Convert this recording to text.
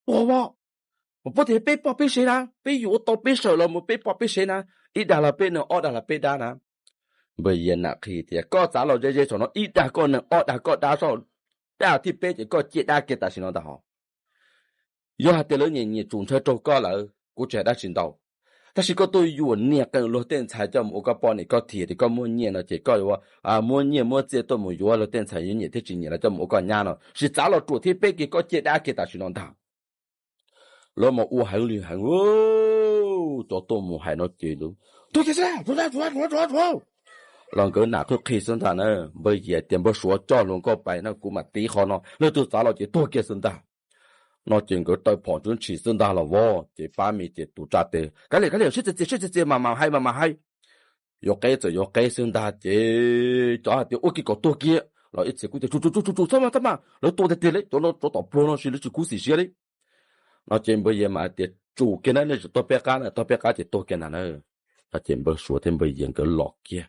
puag vos. Mas puab tias peb poj peb sev na, peb yuav ua tau peb sawm los mus peb poj peb sev na, ib dag los peb neeg, ob dag los peb dab na. Npawg Yias nam qhia tias koj txav los ze ze saum no, ib dag koj neeg, ob dag koj dab, soj dag thib peb ces koj ciaj dab kiag tam sim no ntag hos. Yog hais tias lawv nyiam nyiam tsum ntshaw raug koj lawm kuv tsis hais dab tsi ntau, tab sis koj tuaj yuam niag qee luag tej ntxhais coj mus ua koj poj niam, koj thiaj tias koj muaj nyiaj no ces koj yuav muab nyiaj muab txiaj tuaj mus yuav luag tej ntxhais yuav nyiam thiab tsis nyiam los coj mus ua koj nyab no, sim txav los ruam thib peb kiag koj ciaj dab kiag tam sim no ntag. Lawv mas ua heev li heev, cov tuaj mus hais no ces tuag kiag xwb, los nkawd nam qwj qhi xwb ntag na. Npawg Yias tias npawg Suav coj hluas nkauj pais na, kuv mam tiv qhov no, leej twg txav los ces tuag kiag xwb ntag. No ces nkawd taw phom ntshis xwb ntag los vov, ces pab me ces tus tsa tes kav liam kav liam, siab txias txias siab txias txias, mam mam hais mam mam hais. Yuav qeb txawm yuav qeb xwb ntag ces cov hais tias ua kiag kom tuag kiag los ib txhia kuj tias tsum tsum tsum tsum tsum, txhob mas txhob mas, lawv tua tiag tiag li, cov no tsov tom pluag no sis lawv tsis khuv xim siab li. No ces npawg Yias mam hais tias tsum kiag na, nej tsum tuag peb qab na, tuag peb qab ces tuag kiag ntag na. No ces npawg Suav thiab npawg Yias nkawd los kiag,